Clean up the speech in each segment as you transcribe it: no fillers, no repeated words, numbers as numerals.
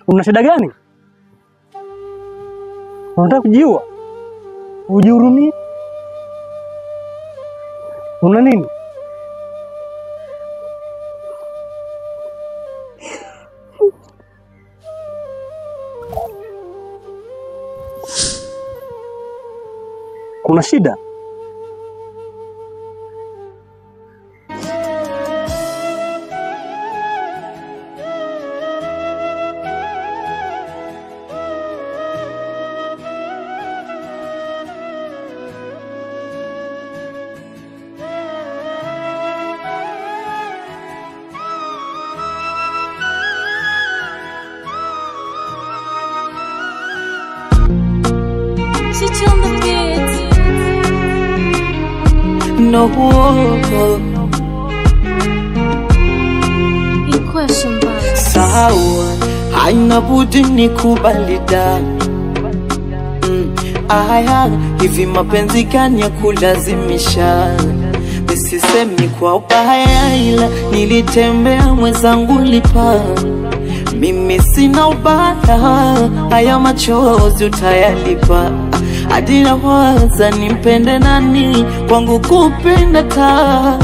Una shida gani? Unataka kujiua? Ujihurumie? Una nini? Kuna shida? No, sawa, haina budi nikubali da. Aya, hivi mapenzi gani ya kulazimisha? Nisisemi kwa ubaya, ila nilitembea mwenzangu lipa. Mimi sina ubaya, haya machozi utayalipa. Hadi nawaza nimpende nani, kwangu kupenda taa.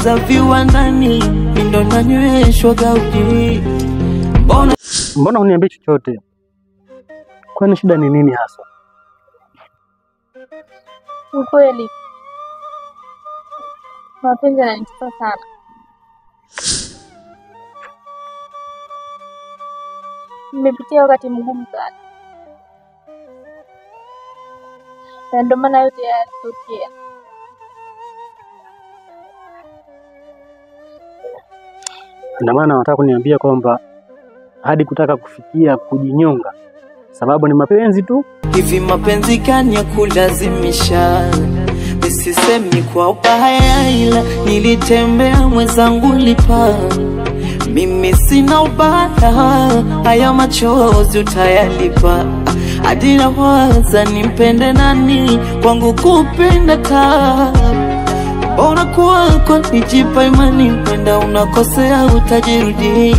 Za viwandani ndo nanyweshwa gaudi. Mbona huniambii chochote? Kwani shida ni nini hasa? Ukweli mapenzi yananitesa sana. Nimepitia wakati mgumu sana, na ndio maana yote yanatokea. Ina maana wanataka kuniambia kwamba hadi kutaka kufikia kujinyonga sababu ni mapenzi tu? Hivi mapenzi gani ya kulazimisha? Nisisemi kwa ubaya, ila nilitembea mwenzangu lipa. Mimi sina ubaya, haya machozi utayalipa. Hadi nawaza nimpende nani, kwangu kupenda taa. Bora kwako nijipa imani, wenda unakosea utajirudi.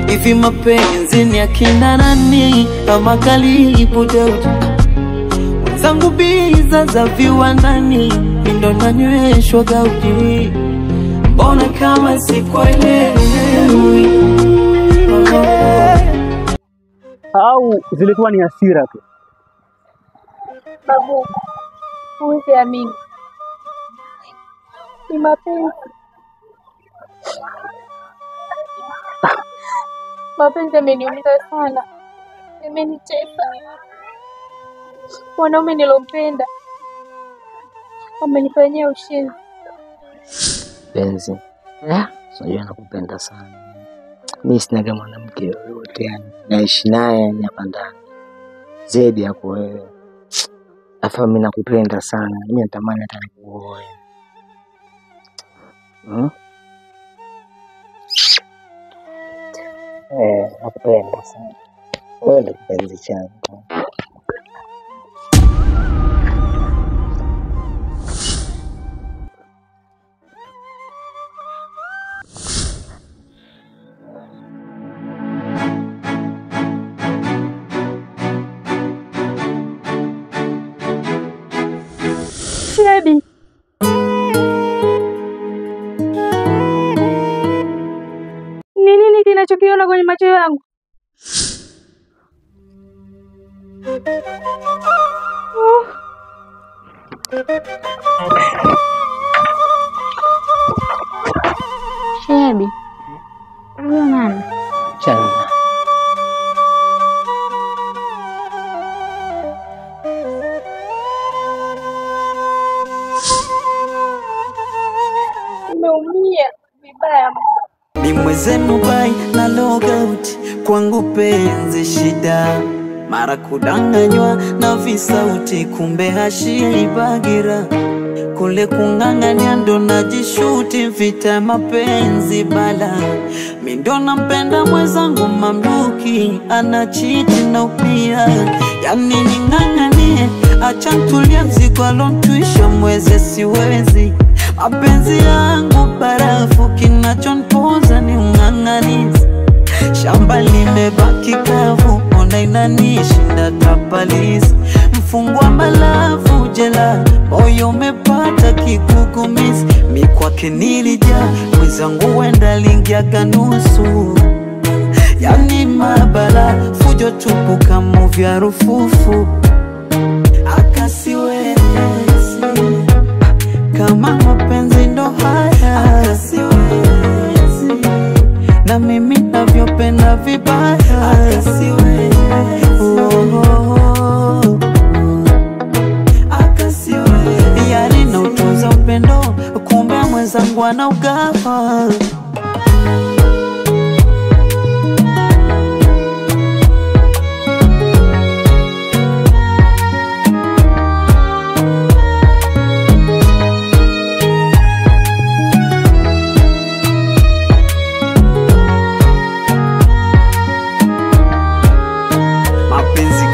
Hivi mapenzi ni akina nani, kama karibu Daudi? Wenzangu biza za viwandani, ndo nanyweshwa gaudi. Mbona kama sikuelewi? Au zilikuwa ni hasira tu? Babu, huwezi amini, ni mapenzi. Mapenzi yameniumiza sana, yamenitesa. Mwanaume nilompenda amenifanyia ushenzi. Penzi, unajua nakupenda sana. Mimi sina mwanamke yoyote yani naishi naye hapa ndani zaidi yako wewe. Afa mimi nakupenda sana, mimi natamani hata nikuoe. Nakupenda sana. Wewe ndio kipenzi changu. Shebi, ni nini kinachokiona kwenye macho yangu? Oh. Shebi. Huyo nani? Chana. Nimeumia vibaya. Ni mwezenu bai na logout kwangu penzi shida, mara kudanganywa na visauti, kumbe hashiri bagira kule kung'ang'ania ndo najishuti vita mapenzi bala. Mi ndo nampenda mwenzangu mamluki anachiti na upia, yani ning'ang'anie acha ntulie mzigo alontwisha mweze siwezi. Mapenzi yangu barafu, kinachoniponza ni ung'ang'anizi. Shamba limebaki kavu, ona inanishinda tapalizi. Mfungwa malavu jela, moyo umepata kigugumizi. Mi kwake nilijaa, mwenzangu wenda lingiaga nusu. Yani mabala, fujo tupu kama vya rufufu. Akasiwezi kama mapenzi ndo haya, akasiwezi na mimi navyopenda vibaya, akasiwezi oh, akasiwezi. Yani nautunza upendo, kumbe mwenzangu anaugawa.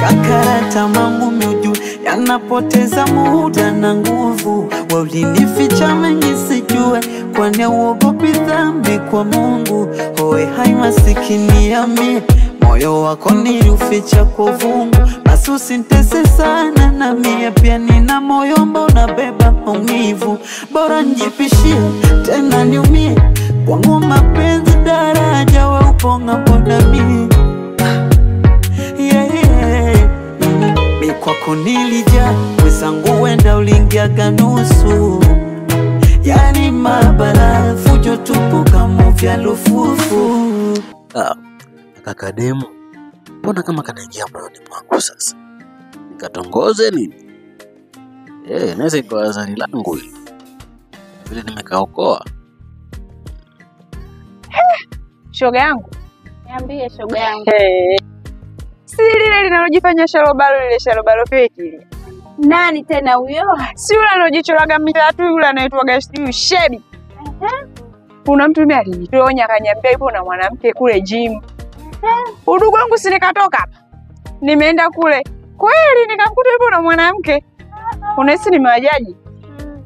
Kakarata mangu miuju yanapoteza muda na nguvu. Wewe ulinificha mengi sijue, kwani uogopi dhambi kwa Mungu? Howe hai masikini ya mie, moyo wako niliuficha kwa uvungu. Basi usinitese sana na mie pia nina moyo ambao unabeba maumivu. Bora nijipishie tena niumie, kwangu mapenzi daraja, wewe upo ng'ambo na mie. Kwako nilijaa, mwenzangu wenda ulingiaga nusu. Yani mabala, fujo tupu kama vya lufufu. Kaka demu, mbona kama kanaingia moyoni mwangu sasa? Nikatongoze nini? Naweza ikawa zari langu hili. Vile nimekaokoa. Shoga yangu. Niambie shoga yangu. Si lile linalojifanya sharobalo, lile sharobalo fake ile. Nani tena huyo? Si yule anaojichoraga mitatu, yule anaitwa sijui Shebi. Kuna mtu mimi alinitonya akaniambia yupo na mwanamke kule gym. Udugu wangu si nikatoka hapa. Nimeenda kule. Kweli nikamkuta yupo na mwanamke. Unahisi ni majaji?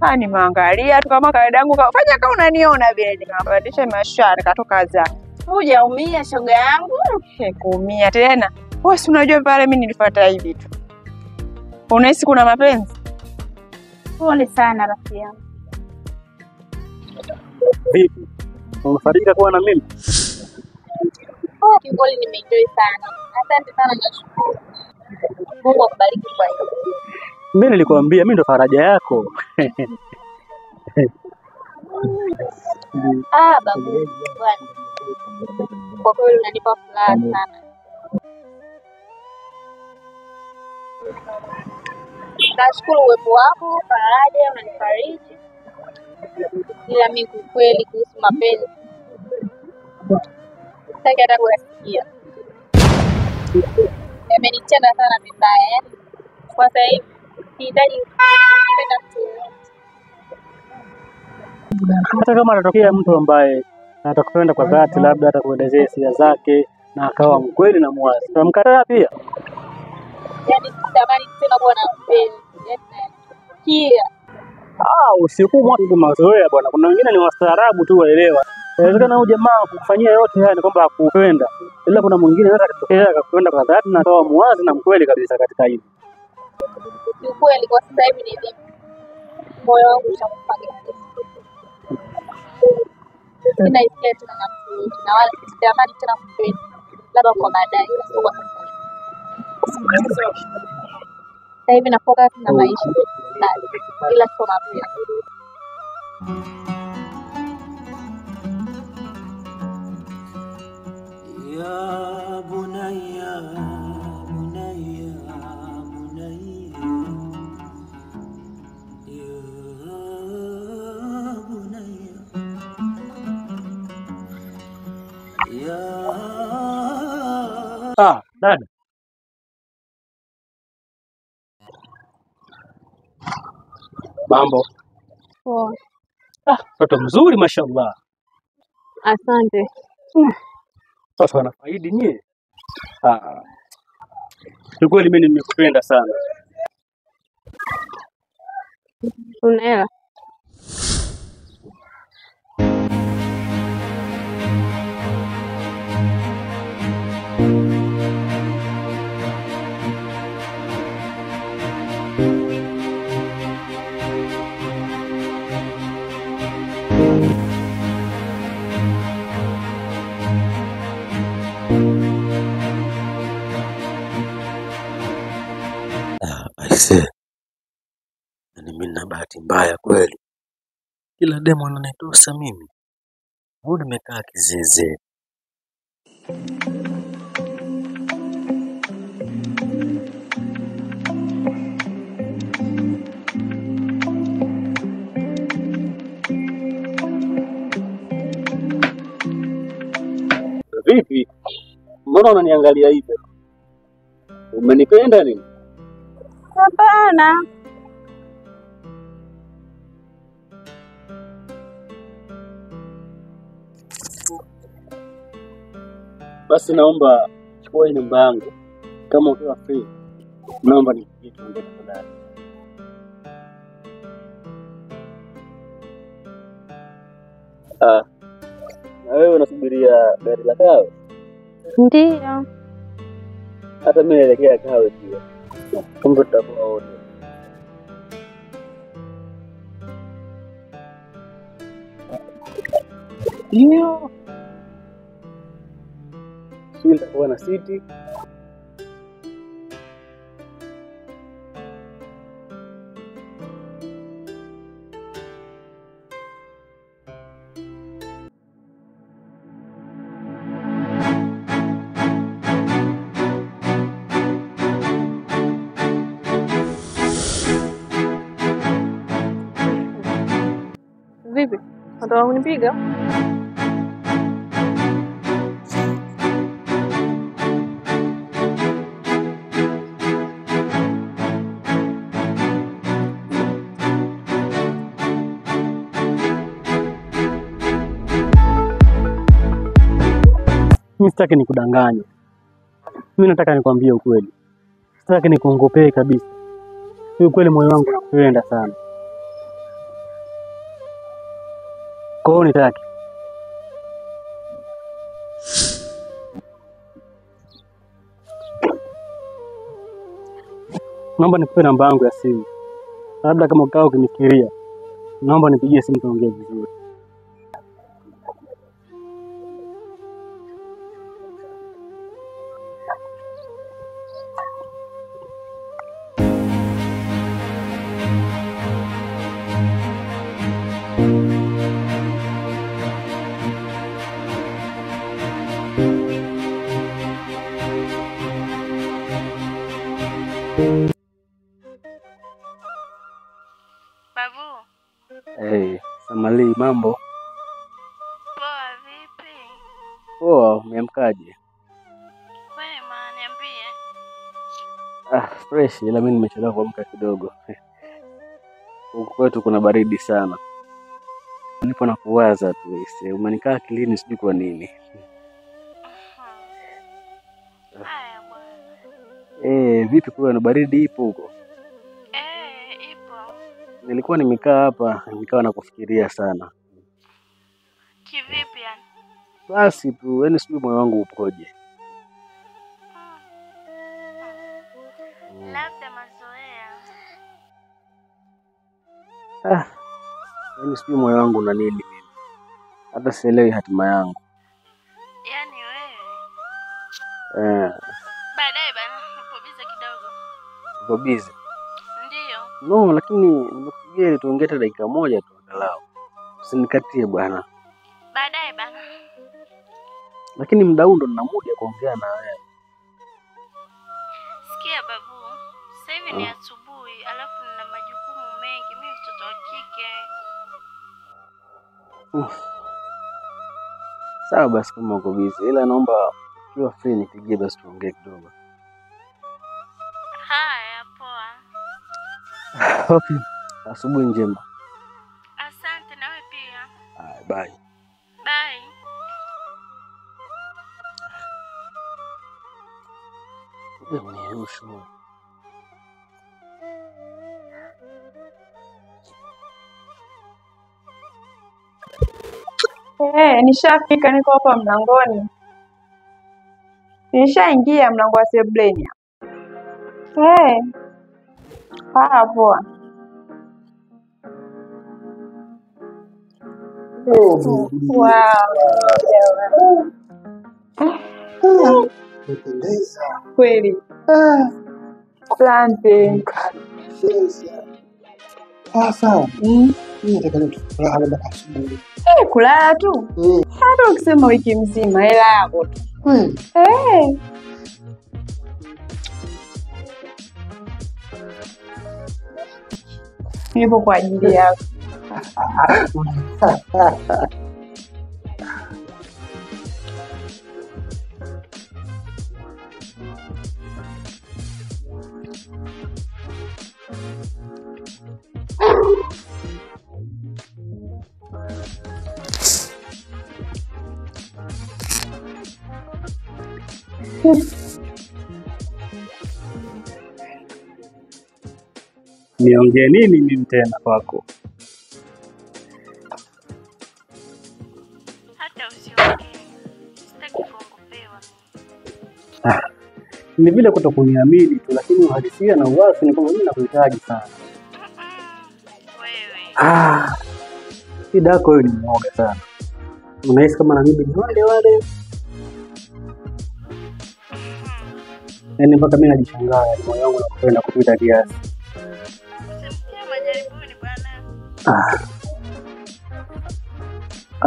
Ah, nimeangalia tu kama kawaida yangu, fanya kama unaniona vile, nikapandisha mashara nikatoka zangu. Hujaumia shoga yangu? Kuumia tena. Wewe si unajua pale mimi nilifuata hivi tu. Unahisi kuna mapenzi? Pole sana rafiki yangu. Vipi? Umefarijika kuwa na mimi? Kiukweli nimeenjoy sana. Asante sana, nashukuru. Mungu akubariki kwa hiyo. Mimi nilikwambia mimi ndo faraja yako. Babu bwana. Kwa kweli unanipa furaha sana. Nashukuru uwepo wako, faraja, unanifariji. Ila mimi kiukweli kuhusu mapenzi sitaki hata kuyasikia. Yamenitenda sana vibaya. Yaani kwa sasa hivi sihitaji kupenda mtu yoyote. Hata kama atatokea mtu ambaye atakupenda kwa dhati, labda atakuelezea hisia zake na akawa mkweli na muwazi, utamkataa pia? Yaani sitamani tena kuwa na mpenzi. Yaani nachukia. Usiku mwatu mazoea bwana. Kuna wengine ni wastaarabu tu waelewa. Inawezekana huyu jamaa kukufanyia yote haya ni kwamba hakupenda, ila kuna mwingine anaweza akatokea akakupenda kwa dhati na akawa muwazi na mkweli kabisa katika hili. Kiukweli kwa sasa hivi nilipo, moyo wangu ushakufa kabisa. Sina hisia tena na mtu yoyote na wala sitamani tena kupenda, labda kwa baadaye, ila sio kwa sasa hivi. Sasa hivi na focus na maisha basi, ila sio mapenzi. Ah, dada. Mambo. Poa. Ah, mtoto mzuri mashallah. Asante. Sasa wanafaidi nyie. Ah. Kiukweli mimi nimekupenda sana. Una hela? Aisee, yaani mimi nina bahati mbaya kweli, kila demu ananitosa mimi, au nimekaa kizeezee. Vipi? Mbona unaniangalia hivyo? Umenipenda nini? Hapana. Basi naomba chukua hii namba yangu, kama ukiwa free, naomba nipigie tuongee tafadhali. Ah, na wewe unasubiria gari la Kawe? Ndiyo. Hata mimi naelekea Kawe pia. Kumbe tutakuwa wote. Ndio. Sijui nitakuwa na siti. Vipi? Unataka kunipiga? Mimi sitaki nikudanganye. Mimi nataka nikwambie ukweli. Sitaki nikuongopee kabisa. Ukweli moyo wangu nakupenda sana. Kwa hiyo nitaki. Naomba nikupe namba yangu ya simu. Labda kama ukaa ukinifikiria, naomba nipigie simu tuongee vizuri. Babu, Hey, Samali, mambo? poa vipi? Poa, umeamkaje? Kwema, niambie. Ah, fresh, ila mimi nimechelewa kuamka kidogo. Huku kwetu kuna baridi sana. Nipo na kuwaza tu, ise. Umenikaa akilini sijui kwa nini. Haya bwana. Vipi kule na baridi ipo huko? Ipo. Nilikuwa nimekaa hapa nikawa nakufikiria sana. Kivipi yani? Basi tu, yaani sijui moyo wangu upoje. Labda mazoea. Ah, yaani sijui moyo wangu una nini mimi. Hata sielewi hatima yangu. Yaani wewe. Baadaye bana, nipo busy kidogo. Uko busy? Ndiyo. No, lakini nimekupigia ili tuongee hata dakika moja tu angalau. Usinikatie bwana. Baadaye bana. Lakini muda huu ndo nina muda kuongea na wewe. Sikia babu, sasa hivi ni asubuhi, alafu nina majukumu mengi, mimi mtoto wa kike. Sawa basi kama uko busy, ila naomba ukiwa free nipigie basi tuongee kidogo. Haya, poa. Okay, asubuhi njema. Asante nawe pia. Haya, bye. Bye. Wewe mwenye. Nishafika, niko hapa mlangoni. Nishaingia mlango wa sebuleni. Haya, poa. Wow. Umependeza. Kweli. Asante. Sasa mimi nataka nifurahi mpaka asubuhi. Kulala tu. Hata ukisema wiki mzima hela yako tu. Kweli. Nipo kwa ajili yako. Niongee nini mimi tena kwako? Hata usiongee. Sitaki kuongopewa mimi. Ni vile kutokuniamini tu, lakini uhalisia na uwazi ni kwamba mimi nakuhitaji sana. Wewe. Shida yako wewe ni mwoga sana. Unahisi kama na mimi ni wale wale. Yaani mpaka mimi najishangaa, yaani moyo wangu unakupenda kupita kiasi. Usimtie majaribuni bwana.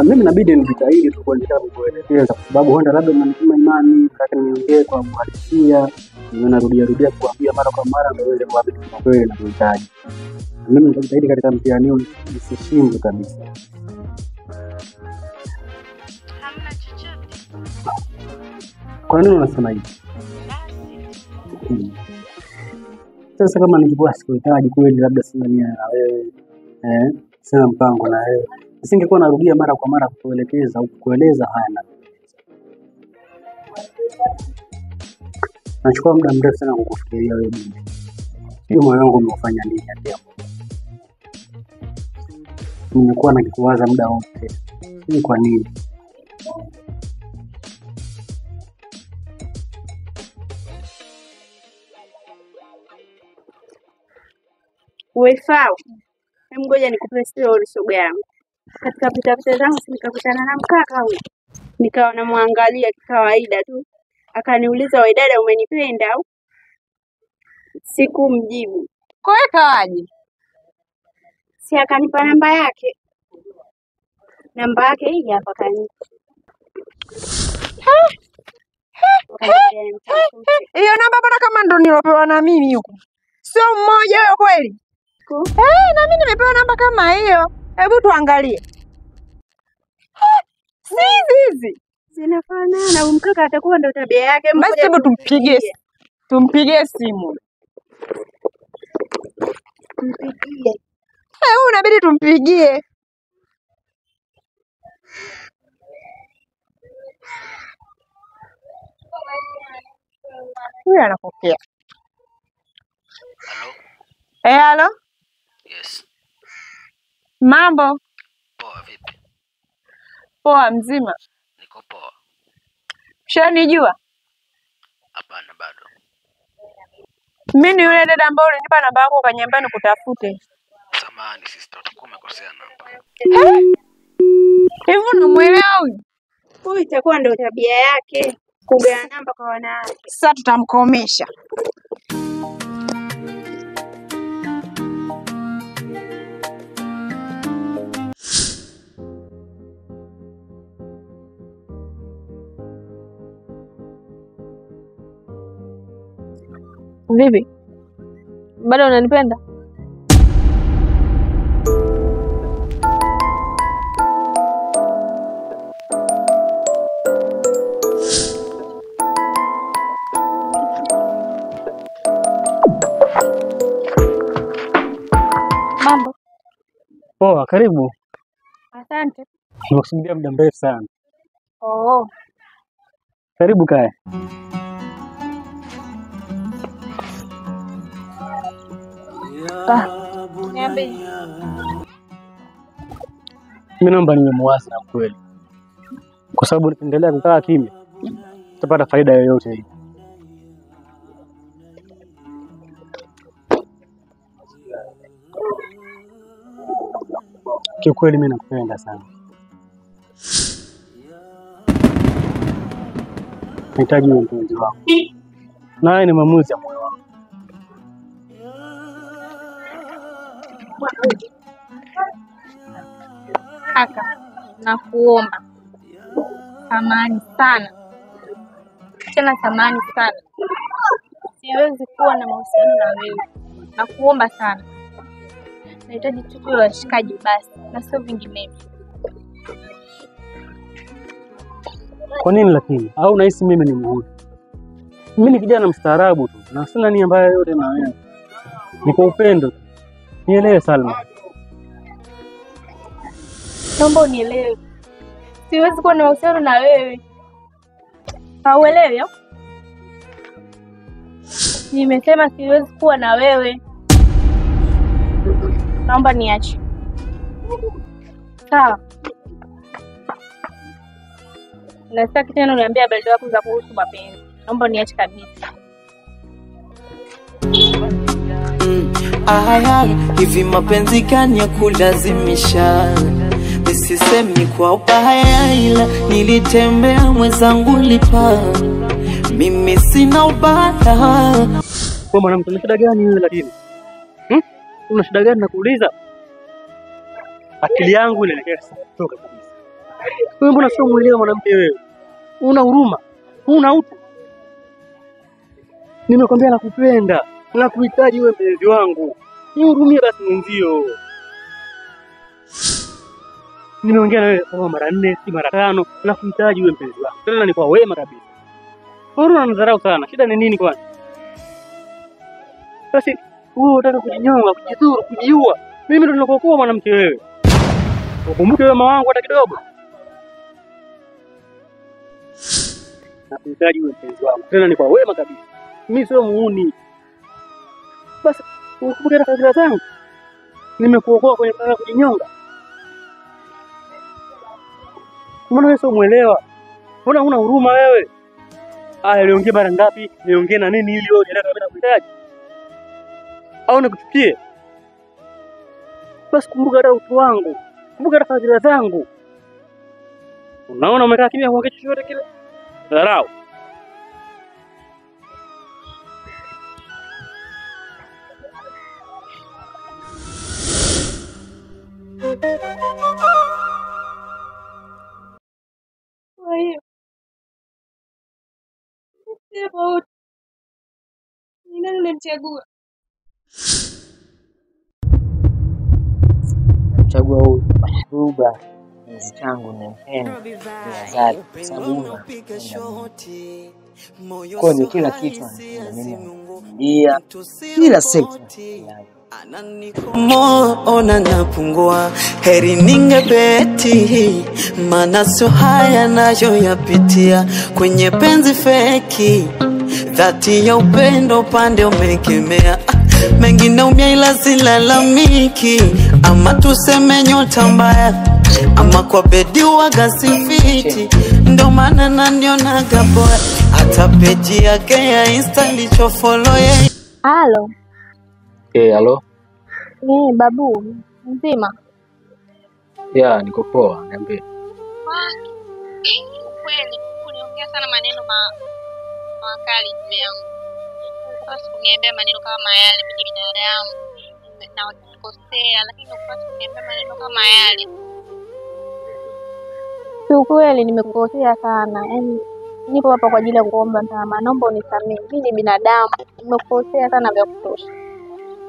Mimi inabidi nijitahidi tu kuendelea kukuelekeza kwa sababu huenda labda unanipima imani, nataka niongee kwa uhalisia, niwe narudia rudia kuambia mara kwa mara ndio uweze kuamini kwa kweli na kuhitaji. Na mimi nitajitahidi katika mtihani huu nisishindwe kabisa. Hamna chochote. Kwa nini unasema hivi? Basi. Sasa kama ningekuwa sikuhitaji kweli, labda sina nia na wewe, sina mpango na wewe, nisingekuwa narudia mara kwa mara kukuelekeza au kukueleza haya na nachukua muda mrefu sana kukufikiria wewe binti. Sijui moyo wangu umeufanya nini hadi hapo. Nimekuwa nikikuwaza muda wote, sijui kwa nini. Wefau, hebu ngoja nikupe story shoga yangu. Katika pitapita zangu si nikakutana na mkaka huyu, nikawa namwangalia kikawaida tu, akaniuliza we dada, umenipenda au? Sikumjibu, Kwa hiyo kawaje? si akanipa namba yake. Namba yake hii hapa, kanipa, akaniambia nimtafute. Hiyo namba mbona kama ndo nilopewa na mimi huku? Sio mmoja huyo kweli? Na mimi nimepewa namba kama hiyo. Hebu tuangalie. Si hizi hizi. Zinafanana, huyu mkaka atakuwa ndo tabia yake. Basi Ngoja hebu tumpigie tumpigie. tumpigie simu. Mpigie. Huyu inabidi tumpigie. Huyu anapokea. Halo? Halo? Yes. Mambo? Poa vipi? Poa, mzima. Niko poa. Ushanijua? Hapana bado. Mimi ni yule dada ambaye ulinipa namba yako ukaniambia nikutafute. Samahani sister, utakuwa umekosea namba. Hivi unamuelewa huyu? Huyu itakuwa ndo tabia yake kugawa namba kwa wanawake. Sasa tutamkomesha. Vipi, bado unanipenda? Karibu. Asante. Nimekusubiria muda mrefu sana. Oh. Karibu kae. Ah, niambie. Mimi naomba niwe muwazi na mkweli, kwa sababu nikiendelea kukaa kimya sitapata faida yoyote hii. Kiukweli mimi nakupenda sana, nahitaji uwe mpenzi wangu, na haya ni maamuzi ya moyo wangu. Kaka, nakuomba samahani sana, tena samahani sana, siwezi kuwa na mahusiano na wewe. Nakuomba sana, nahitaji tu tuwe washikaji basi na sio vinginevyo. Kwa nini lakini? Au unahisi mimi ni muhuni? Mimi ni kijana mstaarabu tu na sina nia mbaya yoyote na wewe, ni kwa upendo tu. Nielewe Salma. Naomba unielewe, siwezi kuwa na mahusiano na wewe. Hauelewi au? Nimesema siwezi kuwa na wewe. Naomba niache. Sawa. Na sitaki tena uniambie habari zako za kuhusu mapenzi. Naomba niache kabisa. Aya, hivi mapenzi gani ya kulazimisha? Nisisemi kwa ubaya, ila nilitembea mwenzangu lipa. Mimi sina ubaya. Wewe mwanamke, una shida gani wewe lakini? Una shida gani nakuuliza? Akili yangu inaelekea sasa kutoka kabisa. Wewe mbona sio mwelewa mwanamke wewe? Una huruma, una utu. Nimekwambia nakupenda, nakuhitaji wewe mpenzi wangu. Nihurumie basi mwenzio. Nimeongea na wewe kama mara 4, si mara 5, nakuhitaji wewe mpenzi wangu. Tena ni kwa wema kabisa. Mbona unanidharau sana? Shida ni nini kwani? Basi wewe unataka kujinyonga, kujidhuru, kujiua. Mimi ndo ninakuokoa mwanamke wewe. Ukumbuke wema wangu hata kidogo. Nakuhitaji wewe mpenzi wangu. Tena ni kwa wema kabisa. Mimi sio muuni. Basi ukumbuke hata fadhila zangu. Nimekuokoa kwenye kutaka kujinyonga. Mbona wewe sio muelewa? Mbona huna huruma wewe? Aya, niongee mara ngapi? Niongee na nini ili wewe unielewe kama nakuhitaji? Au nikuchukie? Basi kumbuka hata utu wangu. Kumbuka hata fadhila zangu. Unaona umekaa kimya kwa kitu chochote kile? Dharau. Kwa hiyo tofauti ni nani unamchagua? Namchagua huyu Mahbuba, mpenzi changu, nampenda bila dhati, kwa sababu huyu ananipenda mimi. Kwa hiyo kila kitu ananipenda mimi, ananiambia kila sekta ananipenda. Ona napungua, heri ningebeti, maana sio haya nayoyapitia kwenye penzi feki, dhati ya upendo pande umekemea, mengine umia ila silalamiki, ama tuseme nyota mbaya, ama kwa bedi waga sifiti, ndo maana nanionaga boya, hata peji yake ya Insta lichofollow yeye. Halo. Halo. Babu, mzima? Ya, niko poa, niambie. Kweli uliongea sana maneno makali juu yangu. Hupaswi kuniambia maneno kama yale, mimi ni binadamu na wakikosea, lakini hupaswi kuniambia maneno kama yale. Kiukweli nimekukosea sana. Yaani nipo hapa kwa ajili ya kuomba msamaha. Naomba unisamehe. Mimi ni binadamu, nimekukosea sana vya kutosha.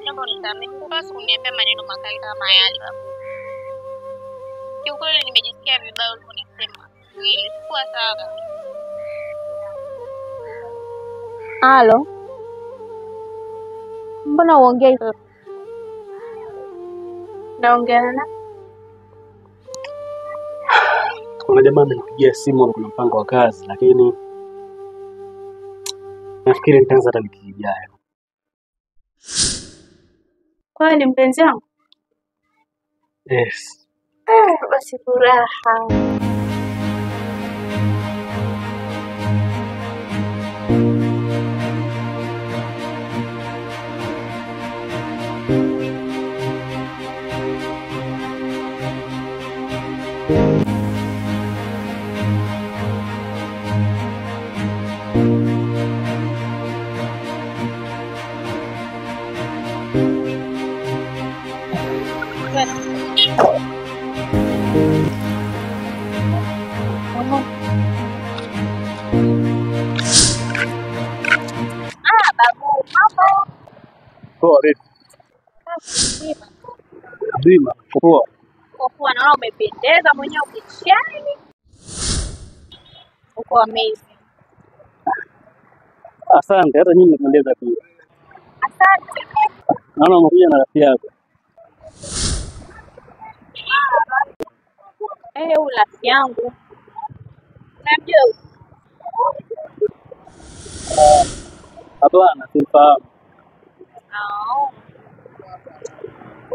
Naomba unisamehe. Hupaswi kuniambia maneno makali kama yale babu. Kiukweli nimejisikia vibaya uliponisema. Sikuwa sawa. Halo. Mbona uongei? Naongea na Kuna jamaa amenipigia simu, kuna mpango wa kazi, lakini nafikiri nitaanza hata wiki ijayo. Kweli mpenzi wangu? Yes. Basi furaha. Ah, babu, mambo. Poa vipi? Mzima. Mzima. Poa. Kwa kuwa naona umependeza mwenyewe ukishani. Uko amazing. Asante, hata nyinyi mmependeza pia. Asante. Naona umekuja na rafiki yako. Eh, huyu rafiki yangu. Unamjua huyu? Hapana, simfahamu. Ah.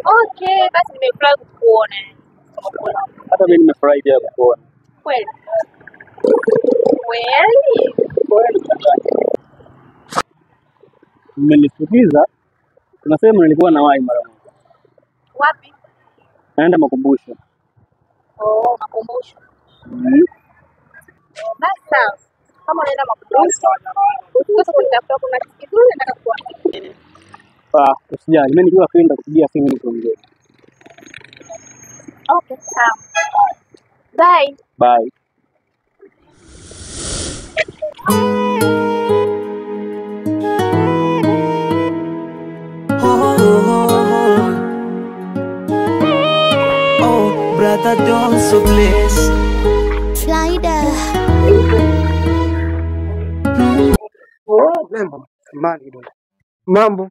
Okay, basi nimefurahi kukuona. Hata mimi nimefurahi pia kukuona. Kweli. Kweli? Kweli. Mmenisikiza? Kuna sehemu nilikuwa na wahi mara moja. Wapi? Naenda makumbusho. Oh, makumbusho. Basi sawa. Kama unaenda makumbusho, usikose kunitafuta, kuna kitu kizuri nataka kukuambia. Ah, usijali. Mimi nikiwa free nitakupigia simu ili tuongee. Okay, sawa. Bye. Bye. Oh, oh, oh, oh, brother, don't so bless. Slider. Oh, lembo, samahani kidogo. Mambo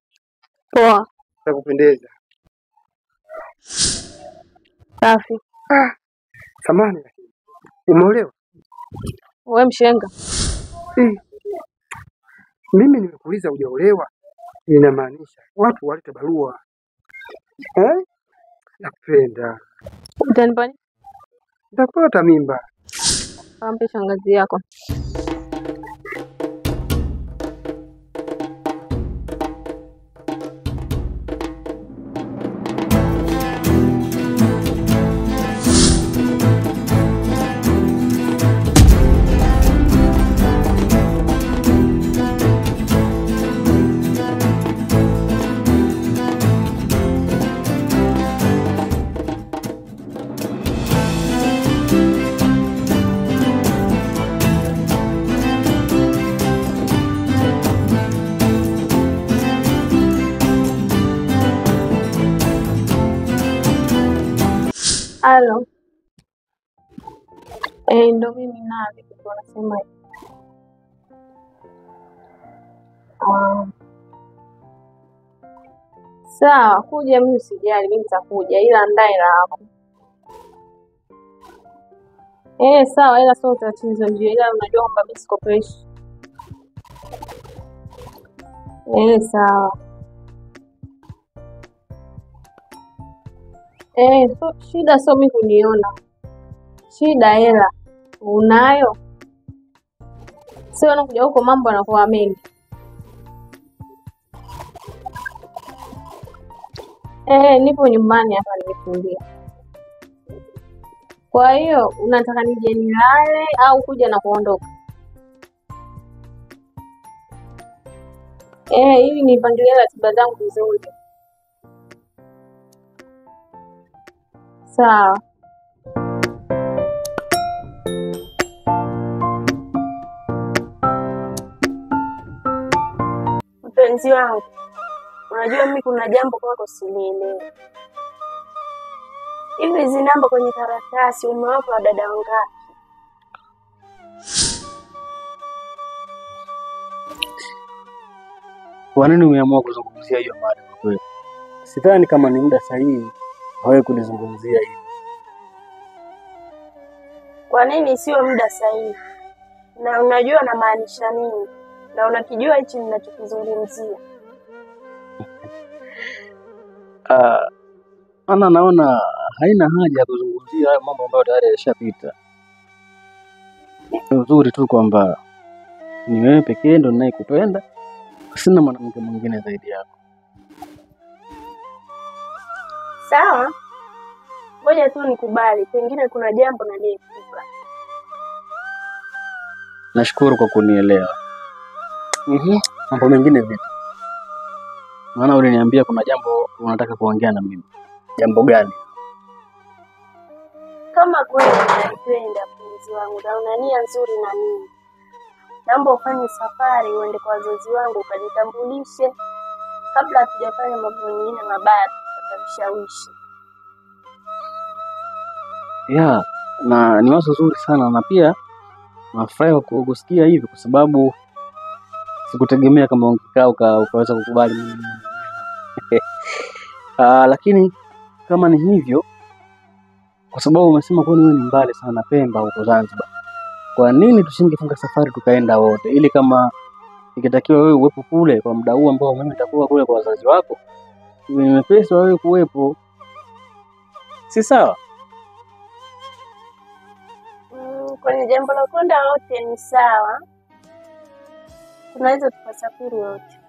Poa. za kupendeza. Safi. Ah, samahani lakini. Umeolewa? Wewe mshenga. Mimi nimekuuliza hujaolewa, inamaanisha watu walete barua. Eh? Nakupenda. Utanipa nini? Nitakupata mimba. Ampe shangazi yako. Halo. Ndo mimi Navi, kitu wanasema. Sawa, kuja mimi usijali, mimi nitakuja ila andaa hela yako. Sawa, ila sio tatizo ndio, ila unajua kwamba mimi sikopeshi. Sawa. So, shida sio mimi kuniona. Shida hela. Unayo? Sio unakuja huko mambo yanakuwa mengi. Nipo nyumbani hapa nimetulia. Kwa hiyo unataka nije nilale au kuja na kuondoka? Ili nipangilie ratiba zangu vizuri. Sawa. Mpenzi wangu, unajua mimi kuna jambo kwako silielewi. Hivi hizi namba kwenye karatasi umewapa wadada wangapi? Kwa nini umeamua kuzungumzia hiyo mada kwa kweli? Sidhani kama ni muda sahihi wewe kulizungumzia hili. Kwa nini sio muda sahihi? Na unajua namaanisha nini, na unakijua hichi ninachokizungumzia. Ana naona haina haja ya kuzungumzia hayo mambo ambayo tayari yalishapita. Ni uzuri tu kwamba ni wewe pekee ndo ninayekupenda, sina mwanamke mwingine zaidi yako. Sawa, ngoja tu nikubali, pengine kuna jambo naliepuka. Nashukuru kwa kunielewa. Mambo mengine vipi? Maana uliniambia kuna jambo unataka kuongea na mimi. Jambo gani? Kama kweli unanipenda mpenzi wangu na una nia nzuri na mimi, naomba ufanye safari uende kwa wazazi wangu ukajitambulishe, kabla hatujafanya mambo mengine mabaya tukapata vishawishi. Ya, na ni wazo zuri sana, na pia nafurahi kwa kusikia hivi kwa sababu sikutegemea kama ungekaa ukaweza kukubali mimi. Lakini kama ni hivyo, kwa sababu umesema kwani wewe ni mbali sana na Pemba huko Zanzibar, kwa nini tusingefunga safari tukaenda wote, ili kama ikitakiwa wewe uwepo kule kwa muda huu ambao mimi nitakuwa kule kwa wazazi wako, iwe ni mepesi wa wewe kuwepo, si sawa? Kwenye jambo la kwenda wote ni sawa, tunaweza tukasafiri wote.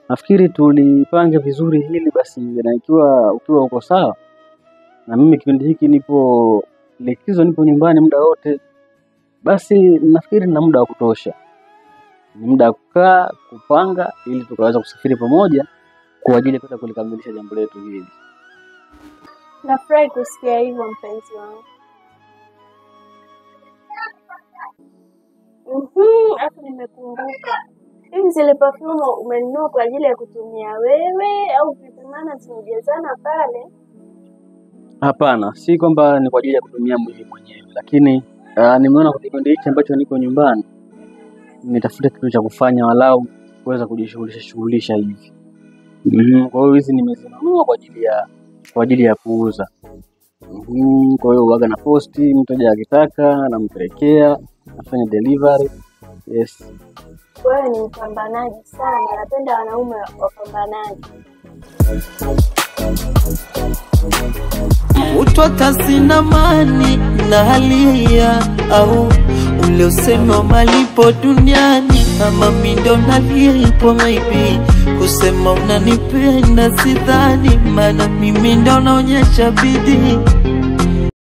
Nafikiri tulipange vizuri hili basi, na ikiwa ukiwa uko sawa na mimi kipindi hiki nipo likizo, nipo nyumbani muda wote, basi nafikiri nina muda wa kutosha, ni muda wa kukaa kupanga, ili tukaweza kusafiri pamoja kwa ajili ya kwenda kulikamilisha jambo letu hili. Nafurahi kusikia hivyo mpenzi wangu. Alafu nimekumbuka, hivi zile perfume umenunua kwa ajili ya kutumia wewe au vipi? Maana zimejazana pale. Hapana, si kwamba ni kwa ajili ya kutumia mwili mwenyewe, lakini nimeona kwa kipindi hiki ambacho niko nyumbani nitafute kitu cha kufanya walau kuweza kujishughulisha shughulisha hivi. Kwa hiyo hizi nimezinunua kwa ajili ya kuuza. Kwa hiyo huwaga na posti, mteja akitaka nampelekea, nafanya delivery. Yes. Wewe ni mpambanaji sana, napenda wanaume wapambanaji. Utwata sina mani na halia au ule usemi wa malipo duniani, ama mi ndo nalipwa maybe kusema unanipenda sidhani, maana mimi ndo naonyesha bidii.